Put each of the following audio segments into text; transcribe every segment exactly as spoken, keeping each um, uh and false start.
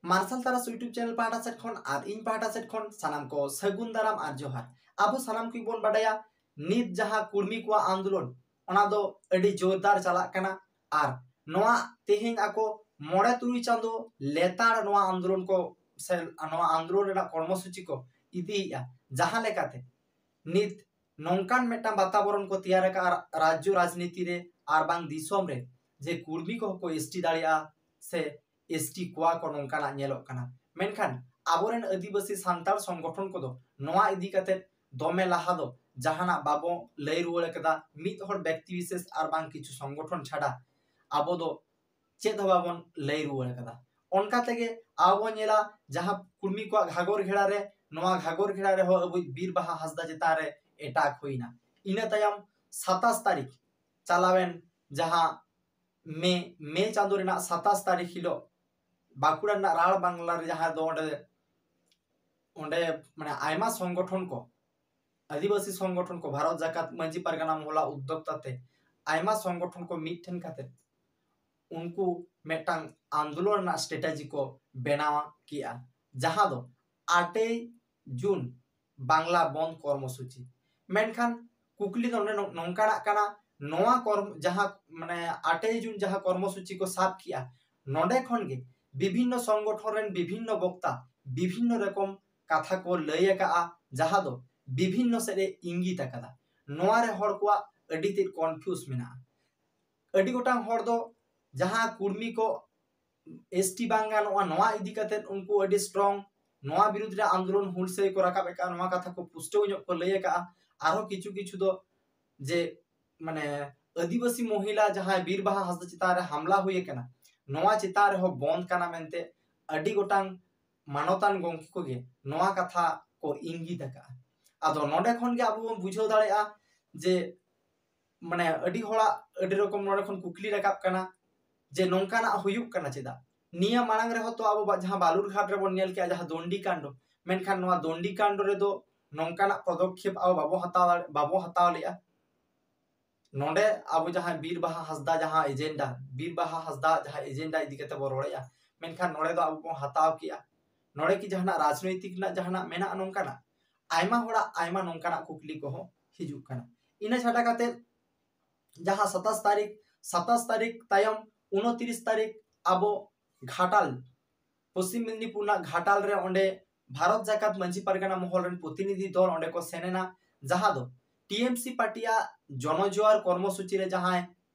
ᱢᱟᱨᱥᱟᱞ ᱛᱟᱨᱟᱥ YouTube channel ᱯᱟᱦᱴᱟ ᱥᱮᱫ ᱠᱷᱚᱱ ᱟᱨ ᱤᱧ ᱯᱟᱦᱴᱟ ᱥᱮᱫ ᱠᱷᱚᱱ ᱥᱟᱱᱟᱢ ᱠᱚ ᱥᱟᱹᱜᱩᱱ ᱫᱟᱨᱟᱢ ᱟᱨ ᱡᱚᱦᱟᱨ᱾ ᱟᱵᱚ ᱥᱟᱱᱟᱢ ᱠᱚ ᱵᱚᱱ ᱵᱟᱰᱟᱭᱟ, ᱱᱤᱛ ᱡᱟᱦᱟᱸ ᱠᱩᱲᱢᱤ ᱠᱚᱣᱟᱜ ᱟᱱᱫᱳᱞᱚᱱ, ᱚᱱᱟ ᱫᱚ ᱟᱹᱰᱤ ᱡᱳᱨᱫᱟᱨ ᱪᱟᱞᱟᱜ ᱠᱟᱱᱟ᱾ ᱟᱨ ᱱᱚᱣᱟ ᱛᱮᱦᱮᱧ ᱟᱠᱚ ᱢᱚᱬᱮ ᱛᱩᱨᱩᱭ ᱪᱟᱸᱫᱚ ᱞᱮᱛᱟᱲ ᱱᱚᱣᱟ ᱟᱱᱫᱳᱞᱚᱱ ᱠᱚ ᱥᱮ ᱱᱚᱣᱟ ᱟᱱᱫᱳᱞᱚᱱ ᱨᱮᱱᱟᱜ ᱠᱚᱨᱢᱚᱥᱩᱪᱤ ᱠᱚ ᱤᱫᱤᱭᱮᱫᱼᱟ, ᱡᱟᱦᱟᱸ ᱞᱮᱠᱟᱛᱮ ᱱᱤᱛ ᱱᱚᱝᱠᱟᱱ ᱢᱤᱫᱴᱟᱝ ᱵᱟᱛᱟᱵᱚᱨᱚᱱ ᱠᱚ ᱛᱮᱭᱟᱨ ᱟᱠᱟᱫᱼᱟ ᱨᱟᱡᱽᱡᱚ ᱨᱟᱡᱽᱱᱤᱛᱤ ᱨᱮ ᱟᱨ ᱵᱟᱝ ᱫᱤᱥᱚᱢ ᱨᱮ, ᱡᱮ ᱠᱩᱲᱢᱤ ᱠᱚᱦᱚᱸ ᱠᱚ ᱮᱥᱴᱤ ᱫᱟᱲᱮᱭᱟᱜᱼᱟ ᱥᱮ ᱮᱥᱴᱤ ᱠᱚᱣᱟ ᱠᱚ, ᱱᱚᱝᱠᱟᱱᱟᱜ ᱧᱮᱞᱚᱜ ᱠᱟᱱᱟ᱾ ᱢᱮᱱᱠᱷᱟᱱ ᱟᱵᱚᱨᱮᱱ ᱟᱹᱫᱤᱵᱟᱹᱥᱤ ᱥᱟᱱᱛᱟᱲ ᱥᱚᱝᱜᱚᱴᱷᱚᱱ ᱠᱚᱫᱚ ᱱᱚᱣᱟ ᱤᱫᱤ ᱠᱟᱛᱮ ᱫᱚᱢᱮ ᱞᱟᱦᱟ ᱫᱚ ᱡᱟᱦᱟᱱᱟᱜ ᱵᱟᱵᱚ ᱞᱟᱹᱭ ᱨᱩᱣᱟᱹᱲ ᱟᱠᱟᱫᱟ᱾ ᱢᱤᱫ ᱦᱚᱲ ᱵᱮᱠᱛᱤ ᱵᱤᱥᱮᱥ ᱟᱨ ᱵᱟᱝ ᱠᱤᱪᱷᱩ ᱥᱚᱝᱜᱚᱴᱷᱚᱱ ᱪᱷᱟᱰᱟ ᱟᱵᱚ ᱫᱚ ᱪᱮᱫ ᱦᱚᱸ ᱵᱟᱵᱚᱱ ᱞᱟᱹᱭ ᱨᱩᱣᱟᱹᱲ ᱟᱠᱟᱫᱟ᱾ ᱚᱱᱠᱟ ᱛᱮᱜᱮ ᱟᱵᱚ ᱵᱚᱱ ᱧᱮᱞᱟ, ᱡᱟᱦᱟᱸ ᱠᱩᱲᱢᱤ ᱠᱚᱣᱟᱜ ᱜᱷᱟᱜᱚᱨ ᱜᱷᱮᱲᱟ ᱨᱮ, ᱱᱚᱣᱟ ᱜᱷᱟᱜᱚᱨ ᱜᱷᱮᱲᱟ ᱨᱮᱦᱚᱸ ᱟᱵᱚᱭᱤᱡ ᱵᱤᱨ ᱵᱟᱦᱟ ᱦᱟᱸᱥᱫᱟ ᱪᱮᱛᱟᱱ ᱨᱮ ᱮᱴᱟᱠ ᱦᱩᱭᱱᱟ᱾ ᱤᱱᱟᱹ ᱛᱟᱭᱚᱢ ᱥᱟᱛᱟᱥ ᱛᱟᱹᱨᱤᱠᱷ, ᱪᱟᱞᱟᱣᱮᱱ ᱡᱟᱦᱟᱸ ᱢᱮ, ᱢᱮ ᱪᱟᱸᱫᱚ ᱨᱮᱱᱟᱜ ᱥᱟᱛᱟᱥ ᱛᱟᱹᱨᱤᱠᱷ ᱦᱤᱞᱳᱜ ᱵᱟᱸᱠᱩᱲᱟ ᱨᱮᱱᱟᱜ ᱨᱟᱲ ᱵᱟᱝᱞᱟ ᱨᱮ ᱡᱟᱦᱟᱸ ᱫᱚ ᱚᱸᱰᱮ, ᱚᱸᱰᱮ ᱢᱟᱱᱮ ᱟᱭᱢᱟ ᱥᱚᱝᱜᱚᱴᱷᱚᱱ ᱠᱚ, ᱟᱹᱫᱤᱵᱟᱹᱥᱤ ᱥᱚᱝᱜᱚᱴᱷᱚᱱ ᱠᱚ, ᱵᱷᱟᱨᱚᱛ ᱡᱟᱠᱟᱛ ᱢᱟᱹᱡᱷᱤ ᱯᱟᱨᱜᱟᱱᱟ ᱢᱚᱦᱚᱞᱟ ᱩᱫᱽᱫᱳᱠᱛᱟ ᱛᱮ ᱟᱭᱢᱟ ᱥᱚᱝᱜᱚᱴᱷᱚᱱ ᱠᱚ ᱢᱤᱫ ᱴᱷᱮᱱ ᱠᱟᱛᱮ ᱩᱱᱠᱩ ᱢᱤᱫᱴᱟᱝ ᱟᱱᱫᱳᱞᱚᱱ ᱨᱮᱱᱟᱜ ᱥᱴᱨᱮᱴᱮᱡᱤ ᱠᱚ ᱵᱮᱱᱟᱣ ᱠᱮᱜᱼᱟ, ᱡᱟᱦᱟᱸ ᱫᱚ ᱟᱴᱮᱭ ᱡᱩᱱ ᱵᱟᱝᱞᱟ ᱵᱚᱱᱫ ᱠᱚᱨᱢᱚᱥᱩᱪᱤ᱾ ᱢᱮᱱᱠᱷᱟᱱ ᱠᱩᱠᱞᱤ ᱫᱚ ᱱᱚᱰᱮ ᱱᱚ-, ᱱᱚᱝᱠᱟᱱᱟᱜ ᱠᱟᱱᱟ, ᱱᱚᱣᱟ ᱠᱚᱨᱢ-, ᱡᱟᱦᱟᱸ ᱢᱟᱱᱮ ᱟᱴᱮᱭ ᱡᱩᱱ ᱡᱟᱦᱟᱸ ᱠᱚᱨᱢᱚᱥᱩᱪᱤ ᱠᱚ ᱥᱟᱵ ᱠᱮᱜᱼᱟ, ᱱᱚᱰᱮ ᱠᱷᱚᱱ ᱜᱮ ᱵᱤᱵᱷᱤᱱᱱᱚ ᱥᱚᱝᱜᱚᱴᱷᱚᱱ ᱨᱮᱱ ᱵᱤᱵᱷᱤᱱᱱᱚ ᱵᱚᱠᱛᱟ ᱵᱤᱵᱷᱤᱱᱱᱚ ᱨᱚᱠᱚᱢ ᱠᱟᱛᱷᱟ ᱠᱚ ᱞᱟᱹᱭ ᱟᱠᱟᱜᱼᱟ, ᱡᱟᱦᱟᱸ ᱫᱚ ᱵᱤᱵᱷᱤᱱᱱᱚ ᱥᱮᱫ ᱮ ᱤᱝᱜᱤᱛ ᱟᱠᱟᱫᱟ᱾ ᱱᱚᱣᱟ ᱨᱮ ᱦᱚᱲ ᱠᱚᱣᱟᱜ ᱟᱹᱰᱤ ᱛᱮᱫ ᱠᱚᱱᱯᱷᱤᱭᱩᱡᱽ ᱢᱮᱱᱟᱜᱼᱟ᱾ ᱟᱹᱰᱤ ᱜᱚᱴᱟᱝ ᱦᱚᱲ ᱫᱚ ᱡᱟᱦᱟᱸ ᱠᱩᱲᱢᱤ ᱠᱚ ᱮᱥᱴᱤ ᱵᱟᱝ ᱜᱟᱱᱚᱜᱼᱟ, ᱱᱚᱣᱟ ᱤᱫᱤ ᱠᱟᱛᱮ ᱩᱱᱠᱩ ᱟᱹᱰᱤ ᱥᱴᱨᱚᱝ, ᱱᱚᱣᱟ ᱵᱤᱨᱩᱫᱽ ᱨᱮ ᱟᱱᱫᱳᱞᱚᱱ ᱦᱩᱞᱥᱟᱹᱭ ᱠᱚ ᱨᱟᱠᱟᱵ ᱟᱠᱟᱫᱼᱟ, ᱱᱚᱣᱟ ᱠᱟᱛᱷᱟ ᱠᱚ ᱯᱩᱥᱴᱟᱹᱣ ᱧᱚᱜ ᱠᱚ ᱞᱟᱹᱭ ᱟᱠᱟᱫᱼᱟ᱾ ᱟᱨᱦᱚᱸ ᱠᱤᱪᱷᱩ ᱠᱤᱪᱷᱩ ᱫᱚ ᱡᱮ ᱢᱟᱱᱮ ᱟᱹᱫᱤᱵᱟᱹᱥᱤ ᱢᱚᱦᱤᱞᱟ ᱡᱟᱦᱟᱸᱭ ᱵᱤᱨ ᱵᱟᱦᱟ ᱦᱟᱸᱥᱫᱟ ᱪᱮᱛᱟᱱ ᱨᱮ ᱦᱟᱢᱞᱟ ᱦᱩᱭ ᱟᱠᱟᱱᱟ, ᱱᱚᱣᱟ ᱪᱮᱛᱟᱱ ᱨᱮᱦᱚᱸ ᱵᱚᱱᱫ ᱠᱟᱱᱟ ᱢᱮᱱᱛᱮ ᱟᱹᱰᱤ ᱜᱚᱴᱟᱝ ᱢᱟᱱᱚᱛᱟᱱ ᱜᱚᱢᱠᱮ ᱠᱚᱜᱮ ᱱᱚᱣᱟ ᱠᱟᱛᱷᱟ ᱠᱚ ᱤᱝᱜᱤᱛ ᱟᱠᱟᱫᱼᱟ᱾ ᱟᱫᱚ ᱱᱚᱰᱮ ᱠᱷᱚᱱ ᱜᱮ ᱟᱵᱚ ᱵᱚᱱ ᱵᱩᱡᱷᱟᱹᱣ ᱫᱟᱲᱮᱭᱟᱜᱼᱟ ᱡᱮ ᱢᱟᱱᱮ ᱟᱹᱰᱤ ᱦᱚᱲᱟᱜ ᱟᱹᱰᱤ ᱨᱚᱠᱚᱢ ᱱᱚᱰᱮ ᱠᱷᱚᱱ ᱠᱩᱠᱞᱤ ᱨᱟᱠᱟᱵ ᱠᱟᱱᱟ ᱡᱮ ᱱᱚᱝᱠᱟᱱᱟᱜ ᱦᱩᱭᱩᱜ ᱠᱟᱱᱟ ᱪᱮᱫᱟᱜ? ᱱᱤᱭᱟᱹ ᱢᱟᱲᱟᱝ ᱨᱮᱦᱚᱸ ᱛᱚ ᱟᱵᱚ ᱵᱟ-, ᱡᱟᱦᱟᱸ ᱵᱟᱞᱩᱨᱜᱷᱟᱴ ᱨᱮᱵᱚᱱ ᱧᱮᱞ ᱠᱮᱜᱼᱟ ᱡᱟᱦᱟᱸ ᱫᱚᱱᱰᱤ ᱠᱟᱱᱰ, ᱢᱮᱱᱠᱷᱟᱱ ᱱᱚᱣᱟ ᱫᱚᱱᱰᱤ ᱠᱟᱱᱰ ᱨᱮᱫᱚ ᱱᱚᱝᱠᱟᱱᱟᱜ ᱯᱚᱫᱚᱠᱷᱮᱯ ᱟᱵᱚ ᱵᱟᱵᱚ ᱦᱟᱛᱟᱣ ᱫᱟᱲᱮ-, ᱵᱟᱵᱚ ᱦᱟᱛᱟᱣ ᱞᱮᱜᱼᱟ᱾ ᱱᱚᱰᱮ ᱟᱵᱚ ᱡᱟᱦᱟᱸ ᱵᱤᱨ ᱵᱟᱦᱟ ᱦᱟᱸᱥᱫᱟ ᱡᱟᱦᱟᱸ ᱮᱡᱮᱱᱰᱟ, ᱵᱤᱨ ᱵᱟᱦᱟ ᱦᱟᱸᱥᱫᱟ ᱡᱟᱦᱟᱸ ᱮᱡᱮᱱᱰᱟ ᱤᱫᱤ ᱠᱟᱛᱮ ᱵᱚ ᱨᱚᱲᱮᱜᱼᱟ, ᱢᱮᱱᱠᱷᱟᱱ ᱱᱚᱰᱮ ᱫᱚ ᱟᱵᱚ ᱵᱚᱱ ᱦᱟᱛᱟᱣ ᱠᱮᱜᱼᱟ, ᱱᱚᱰᱮ ᱠᱤ ᱡᱟᱦᱟᱱᱟᱜ ᱨᱟᱡᱽᱱᱳᱭᱛᱤᱠ ᱨᱮᱱᱟᱜ ᱡᱟᱦᱟᱱᱟᱜ ᱢᱮᱱᱟᱜᱼᱟ ᱱᱚᱝᱠᱟᱱᱟᱜ? ᱟᱭᱢᱟ ᱦᱚᱲᱟᱜ ᱟᱭᱢᱟ ᱱᱚᱝᱠᱟᱱᱟᱜ ᱠᱩᱠᱞᱤ ᱠᱚᱦᱚᱸ ᱦᱤᱡᱩᱜ ᱠᱟᱱᱟ᱾ ᱤᱱᱟᱹ ᱪᱷᱟᱰᱟ ᱠᱟᱛᱮ ᱡᱟᱦᱟᱸ ᱥᱟᱛᱟᱥ ᱛᱟᱹᱨᱤᱠᱷ, ᱥᱟᱛᱟᱥ ᱛᱟᱹᱨᱤᱠᱷ ᱛᱟᱭᱚᱢ ᱩᱱᱛᱤᱨᱤᱥ ᱛᱟᱹᱨᱤᱠᱷ ᱟᱵᱚ ᱜᱷᱟᱴᱟᱞ, ᱯᱚᱥᱪᱤᱢ ᱢᱮᱫᱽᱱᱤᱯᱩᱨ ᱨᱮᱱᱟᱜ ᱜᱷᱟᱴᱟᱞ ᱨᱮ ᱚᱸᱰᱮ ᱵᱷᱟᱨᱚᱛ ᱡᱟᱠᱟᱛ ᱢᱟᱹᱡᱷᱤ ᱯᱟᱨᱜᱟᱱᱟ ᱢᱚᱦᱚᱞ ᱨᱮᱱ ᱯᱨᱚᱛᱤᱱᱤᱫᱷᱤ ᱫᱚᱞ ᱚᱸᱰᱮ ᱠᱚ ᱥᱮᱱ ᱮᱱᱟ, ᱡᱟᱦᱟᱸ ᱫᱚ ᱴᱤ ᱮᱢ ᱥᱤ ᱯᱟᱨᱴᱤᱭᱟᱜ ᱡᱚᱱᱚᱡᱳᱣᱟᱨ ᱠᱚᱨᱢᱚᱥᱩᱪᱤ ᱨᱮ ᱡᱟᱦᱟᱸᱭ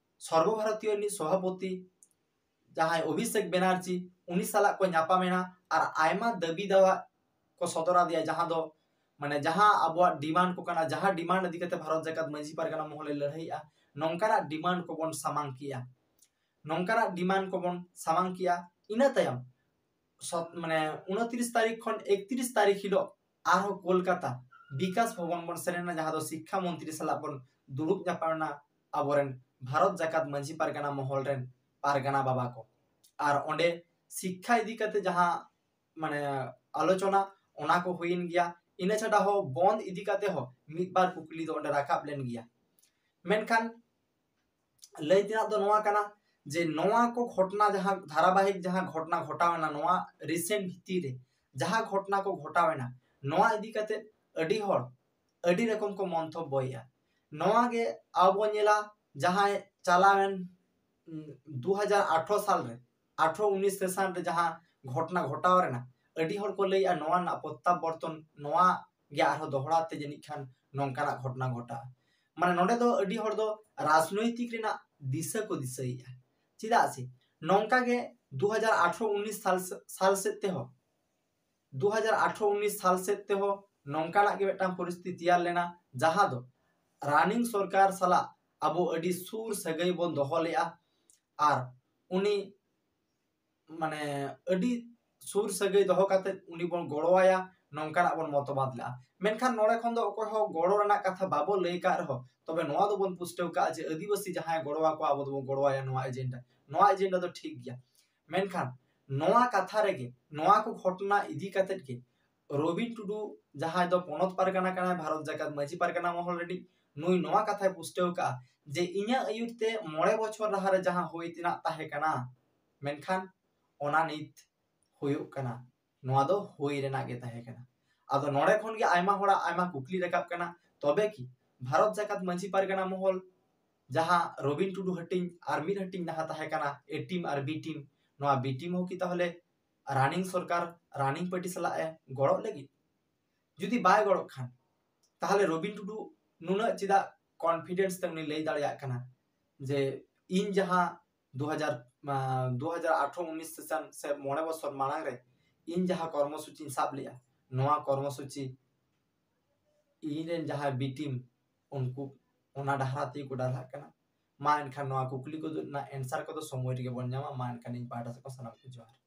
ᱥᱚᱨᱵᱚ ᱵᱷᱟᱨᱚᱛᱤᱭᱚ ᱨᱤᱱᱤᱡ ᱥᱚᱵᱷᱟᱯᱚᱛᱤ ᱡᱟᱦᱟᱸᱭ ᱚᱵᱷᱤᱥᱮᱠ ᱵᱮᱱᱟᱨᱡᱤ, ᱩᱱᱤ ᱥᱟᱞᱟᱜ ᱠᱚ ᱧᱟᱯᱟᱢ ᱮᱱᱟ ᱟᱨ ᱟᱭᱢᱟ ᱫᱟᱹᱵᱤ ᱫᱟᱣᱟ ᱠᱚ ᱥᱚᱫᱚᱨ ᱟᱫᱮᱭᱟ, ᱡᱟᱦᱟᱸ ᱫᱚ ᱢᱟᱱᱮ ᱡᱟᱦᱟᱸ ᱟᱵᱚᱣᱟᱜ ᱰᱤᱢᱟᱱᱰ ᱠᱚ ᱠᱟᱱᱟ, ᱡᱟᱦᱟᱸ ᱰᱤᱢᱟᱱᱰ ᱤᱫᱤ ᱠᱟᱛᱮ ᱵᱷᱟᱨᱚᱛ ᱡᱟᱠᱟᱛ ᱢᱟᱹᱡᱷᱤ ᱯᱟᱨᱜᱟᱱᱟ ᱢᱚᱦᱚᱞᱮ ᱞᱟᱹᱲᱦᱟᱹᱭᱮᱜᱼᱟ, ᱱᱚᱝᱠᱟᱱᱟᱜ ᱰᱤᱢᱟᱱᱰ ᱠᱚᱵᱚᱱ ᱥᱟᱢᱟᱝ ᱠᱮᱜᱼᱟ, ᱱᱚᱝᱠᱟᱱᱟᱜ ᱰᱤᱢᱟᱱᱰ ᱠᱚᱵᱚᱱ ᱥᱟᱢᱟᱝ ᱠᱮᱜᱼᱟ᱾ ᱤᱱᱟᱹ ᱛᱟᱭᱚᱢ ᱥᱚᱛ- ᱢᱟᱱᱮ ᱩᱱᱛᱤᱨᱤᱥ ᱛᱟᱹᱨᱤᱠᱷ ᱠᱷᱚᱱ ᱮᱠᱛᱤᱨᱤᱥ ᱛᱟᱹᱨᱤᱠᱷ ᱦᱤᱞᱳᱜ ᱟᱨᱦᱚᱸ ᱠᱳᱞᱠᱟᱛᱟ ᱵᱤᱠᱟᱥ ᱵᱷᱚᱵᱚᱱ ᱵᱚᱱ ᱥᱮᱱ ᱮᱱᱟ, ᱡᱟᱦᱟᱸ ᱫᱚ ᱥᱤᱠᱠᱷᱟ ᱢᱚᱱᱛᱨᱤ ᱥᱟᱞᱟᱜ ᱵᱚᱱ ᱫᱩᱲᱩᱵ ᱧᱟᱯᱟᱢ ᱮᱱᱟ ᱟᱵᱚᱨᱮᱱ ᱵᱷᱟᱨᱚᱛ ᱡᱟᱠᱟᱛ ᱢᱟᱹᱡᱷᱤ ᱯᱟᱨᱜᱟᱱᱟ ᱢᱚᱦᱚᱞ ᱨᱮᱱ ᱯᱟᱨᱜᱟᱱᱟ ᱵᱟᱵᱟ ᱠᱚ᱾ ᱟᱨ ᱚᱸᱰᱮ ᱥᱤᱠᱠᱷᱟ ᱤᱫᱤ ᱠᱟᱛᱮ ᱡᱟᱦᱟᱸ ᱢᱟᱱᱮ ᱟᱞᱳᱪᱚᱱᱟ, ᱚᱱᱟ ᱠᱚ ᱦᱩᱭᱮᱱ ᱜᱮᱭᱟ᱾ ᱤᱱᱟᱹ ᱪᱷᱟᱰᱟ ᱦᱚᱸ ᱵᱚᱱᱫ ᱤᱫᱤ ᱠᱟᱛᱮ ᱦᱚᱸ ᱢᱤᱫ ᱵᱟᱨ ᱠᱩᱠᱞᱤ ᱫᱚ ᱚᱸᱰᱮ ᱨᱟᱠᱟᱵ ᱞᱮᱱ ᱜᱮᱭᱟ᱾ ᱢᱮᱱᱠᱷᱟᱱ ᱞᱟᱹᱭ ᱛᱮᱱᱟᱜ ᱫᱚ ᱱᱚᱣᱟ ᱠᱟᱱᱟ ᱡᱮ ᱱᱚᱣᱟ ᱠᱚ ᱜᱷᱚᱴᱚᱱᱟ, ᱡᱟᱦᱟᱸ ᱫᱷᱟᱨᱟᱵᱟᱦᱤᱠ ᱡᱟᱦᱟᱸ ᱜᱷᱚᱴᱚᱱᱟ ᱜᱷᱚᱴᱟᱣ ᱮᱱᱟ ᱱᱚᱣᱟ ᱨᱤᱥᱮᱱᱴ ᱵᱷᱤᱛᱤᱨ ᱨᱮ, ᱡᱟᱦᱟᱸ ᱜᱷᱚᱴᱚᱱᱟ ᱠᱚ ᱜᱷᱚᱴᱟᱣ ᱮᱱᱟ, ᱱᱚᱣᱟ ᱤᱫᱤ ᱠᱟᱛᱮ ᱟᱹᱰᱤ ᱦᱚᱲ ᱟᱹᱰᱤ ᱨᱚᱠᱚᱢ ᱠᱚ ᱢᱚᱱᱛᱚᱵᱵᱚᱭᱮᱫᱼᱟ᱾ ᱱᱚᱣᱟ ᱜᱮ ᱟᱵᱚ ᱵᱚᱱ ᱧᱮᱞᱟ, ᱡᱟᱦᱟᱸᱭ ᱪᱟᱞᱟᱣᱮᱱ ᱫᱩ ᱦᱟᱡᱟᱨ ᱟᱴᱷᱨᱚ ᱥᱟᱞ ᱨᱮ, ᱟᱴᱷᱨᱚ ᱩᱱᱤᱥ ᱥᱮᱥᱟᱱ ᱨᱮ ᱡᱟᱦᱟᱸ ᱜᱷᱚᱴᱚᱱᱟ ᱜᱷᱚᱴᱟᱣ ᱨᱮᱱᱟᱜ, ᱟᱹᱰᱤ ᱦᱚᱲ ᱠᱚ ᱞᱟᱹᱭᱮᱫᱼᱟ ᱱᱚᱣᱟ ᱨᱮᱱᱟᱜ ᱯᱨᱚᱛᱛᱟᱵᱚᱨᱛᱚᱱ, ᱱᱚᱣᱟ ᱜᱮ ᱟᱨᱦᱚᱸ ᱫᱚᱦᱲᱟ ᱛᱮ ᱡᱟᱹᱱᱤᱡ ᱠᱷᱟᱱ ᱱᱚᱝᱠᱟᱱᱟᱜ ᱜᱷᱚᱴᱚᱱᱟ ᱜᱷᱚᱴᱟᱜᱼᱟ᱾ ᱢᱟᱱᱮ ᱱᱚᱰᱮ ᱫᱚ ᱟᱹᱰᱤ ᱦᱚᱲ ᱫᱚ ᱨᱟᱡᱽᱱᱳᱭᱛᱤᱠ ᱨᱮᱱᱟᱜ ᱫᱤᱥᱟᱹ ᱠᱚ ᱫᱤᱥᱟᱹᱭᱮᱫᱼᱟ᱾ ᱪᱮᱫᱟᱜ ᱥᱮ ᱱᱚᱝᱠᱟ ᱜᱮ ᱫᱩ ᱦᱟᱡᱟᱨ ᱟᱴᱷᱨᱚ ᱩᱱᱤᱥ ᱥᱟᱞ, ᱥᱟᱞ ᱥᱮᱫ ᱛᱮᱦᱚᱸ, ᱫᱩ ᱦᱟᱡᱟᱨ ᱟᱴᱷᱨᱚ ᱩᱱᱤᱥ ᱥᱟᱞ ᱥᱮᱫ ᱛᱮᱦᱚᱸ ᱱᱚᱝᱠᱟᱱᱟᱜ ᱜᱮ ᱢᱤᱫᱴᱟᱝ ᱯᱚᱨᱤᱥᱛᱷᱤᱛᱤ ᱛᱮᱭᱟᱨ ᱞᱮᱱᱟ, ᱡᱟᱦᱟᱸ ᱫᱚ ᱨᱟᱱᱤᱝ ᱥᱚᱨᱠᱟᱨ ᱥᱟᱞᱟᱜ ᱟᱵᱚ ᱟᱹᱰᱤ ᱥᱩᱨ ᱥᱟᱹᱜᱟᱹᱭ ᱵᱚᱱ ᱫᱚᱦᱚ ᱞᱮᱫᱼᱟ ᱟᱨ ᱩᱱᱤ ᱢᱟᱱᱮ ᱟᱹᱰᱤ ᱥᱩᱨ ᱥᱟᱹᱜᱟᱹᱭ ᱫᱚᱦᱚ ᱠᱟᱛᱮ ᱩᱱᱤ ᱵᱚᱱ ᱜᱚᱲᱚᱣᱟᱭᱟ, ᱱᱚᱝᱠᱟᱱᱟᱜ ᱵᱚᱱ ᱢᱚᱛᱚᱵᱟᱫ ᱞᱮᱫᱼᱟ᱾ ᱢᱮᱱᱠᱷᱟᱱ ᱱᱚᱰᱮ ᱠᱷᱚᱱ ᱫᱚ ᱚᱠᱚᱭ ᱦᱚᱸ ᱜᱚᱲᱚ ᱨᱮᱱᱟᱜ ᱠᱟᱛᱷᱟ ᱵᱟᱵᱚ ᱞᱟᱹᱭ ᱠᱟᱜ ᱨᱮᱦᱚᱸ, ᱛᱚᱵᱮ ᱱᱚᱣᱟ ᱫᱚᱵᱚᱱ ᱯᱩᱥᱴᱟᱹᱣ ᱠᱟᱜᱼᱟ ᱡᱮ ᱟᱹᱫᱤᱵᱟᱹᱥᱤ ᱡᱟᱦᱟᱸᱭ ᱜᱚᱲᱚᱣᱟᱠᱚᱣᱟ ᱟᱵᱚ ᱫᱚᱵᱚᱱ ᱜᱚᱲᱚᱣᱟᱭᱟ ᱱᱚᱣᱟ ᱮᱡᱮᱱᱰᱟ, ᱱᱚᱣᱟ ᱮᱡᱮᱱᱰᱟ ᱫᱚ ᱴᱷᱤᱠ ᱜᱮᱭᱟ᱾ ᱢᱮᱱᱠᱷᱟᱱ ᱱᱚᱣᱟ ᱠᱟᱛᱷᱟ ᱨᱮᱜᱮ, ᱱᱚᱣᱟ ᱠᱚ ᱜᱷᱚᱴᱚᱱᱟ ᱤᱫᱤ ᱠᱟᱛᱮᱫ ᱜᱮ ᱨᱚᱵᱤᱱ ᱴᱩᱰᱩ ᱡᱟᱦᱟᱸᱭ ᱫᱚ ᱯᱚᱱᱚᱛ ᱯᱟᱨᱜᱟᱱᱟ ᱠᱟᱱᱟᱭ, ᱵᱷᱟᱨᱚᱛ ᱡᱟᱠᱟᱛ ᱢᱟᱹᱡᱷᱤ ᱯᱟᱨᱜᱟᱱᱟ ᱢᱚᱦᱚᱞ ᱨᱤᱱᱤᱡ, ᱱᱩᱭ ᱱᱚᱣᱟ ᱠᱟᱛᱷᱟᱭ ᱯᱩᱥᱴᱟᱹᱣ ᱠᱟᱜᱼᱟ ᱡᱮ ᱤᱧᱟᱹᱜ ᱟᱹᱭᱩᱨ ᱛᱮ ᱢᱚᱬᱮ ᱵᱚᱪᱷᱚᱨ ᱞᱟᱦᱟᱨᱮ ᱡᱟᱦᱟᱸ ᱦᱩᱭ ᱛᱮᱱᱟᱜ ᱛᱟᱦᱮᱸ ᱠᱟᱱᱟ, ᱢᱮᱱᱠᱷᱟᱱ ᱚᱱᱟ ᱱᱤᱛ ᱦᱩᱭᱩᱜ ᱠᱟᱱᱟ᱾ ᱱᱚᱣᱟ ᱫᱚ ᱦᱩᱭ ᱨᱮᱱᱟᱜ ᱜᱮ ᱛᱟᱦᱮᱸ ᱠᱟᱱᱟ᱾ ᱟᱫᱚ ᱱᱚᱰᱮ ᱠᱷᱚᱱ ᱜᱮ ᱟᱭᱢᱟ ᱦᱚᱲᱟᱜ ᱟᱭᱢᱟ ᱠᱩᱠᱞᱤ ᱨᱟᱠᱟᱵ ᱠᱟᱱᱟ, ᱛᱚᱵᱮ ᱠᱤ ᱵᱷᱟᱨᱚᱛ ᱡᱟᱠᱟᱛ ᱢᱟᱹᱡᱷᱤ ᱯᱟᱨᱜᱟᱱᱟ ᱢᱚᱦᱚᱞ ᱡᱟᱦᱟᱸ ᱨᱚᱵᱤᱱ ᱴᱩᱰᱩ ᱦᱟᱹᱴᱤᱧ ᱟᱨ ᱢᱤᱫ ᱦᱟᱹᱴᱤᱧ ᱡᱟᱦᱟᱸ ᱛᱟᱦᱮᱸ ᱠᱟᱱᱟ, A team R B team, ᱱᱚᱣᱟ B team ᱦᱚᱸ ᱠᱤ ᱛᱟᱦᱚᱞᱮ running ᱥᱚᱨᱠᱟᱨ running party ᱥᱟᱞᱟᱜ ᱮ ᱜᱚᱲᱚᱜ ᱞᱟᱹᱜᱤᱫ? ᱡᱩᱫᱤ ᱵᱟᱭ ᱜᱚᱲᱚᱜ ᱠᱷᱟᱱ, ᱛᱟᱦᱚᱞᱮ ᱨᱚᱵᱤᱱ ᱴᱩᱰᱩ ᱱᱩᱱᱟᱹᱜ ᱪᱮᱫᱟᱜ confidence ᱛᱮ ᱩᱱᱤ ᱞᱟᱹᱭ ᱫᱟᱲᱮᱭᱟᱜ ᱠᱟᱱᱟ ᱡᱮ ᱤᱧ ᱡᱟᱦᱟᱸ ᱫᱩ ᱦᱟᱡᱟᱨ, ᱟᱸ, ᱫᱩ ᱦᱟᱡᱟᱨ ᱟᱴᱷᱨᱚ ᱩᱱᱤᱥ session ᱥᱮ ᱢᱚᱬᱮ ᱵᱚᱪᱷᱚᱨ ᱢᱟᱲᱟᱝ ᱨᱮ ᱤᱧ ᱡᱟᱦᱟᱸ ᱠᱚᱨᱢᱚᱥᱩᱪᱤᱧ ᱥᱟᱵ ᱞᱮᱜᱼᱟ, ᱱᱚᱣᱟ ᱠᱚᱨᱢᱚᱥᱩᱪᱤ ᱤᱧ ᱨᱮᱱ ᱡᱟᱦᱟᱸᱭ B team ᱩᱱᱠᱩ ᱚᱱᱟ ᱰᱟᱦᱟᱨ ᱛᱮᱜᱮ ᱠᱚ ᱰᱟᱦᱨᱟᱜ ᱠᱟᱱᱟ᱾ ᱢᱟ ᱮᱱᱠᱷᱟᱱ ᱱᱚᱣᱟ ᱠᱩᱠᱞᱤ ᱠᱚᱫᱚ ᱨᱮᱱᱟᱜ answer ᱠᱚᱫᱚ ᱥᱚᱢᱚᱭ ᱨᱮᱜᱮ ᱵᱚᱱ ᱧᱟᱢᱟ᱾ ᱢᱟ ᱮᱱᱠᱷᱟᱱ ᱤᱧ ᱯᱟᱦᱴᱟ ᱥᱮᱫ ᱠᱷᱚᱱ ᱥᱟᱱᱟᱢ ᱠᱚ ᱡᱚᱦᱟᱨ᱾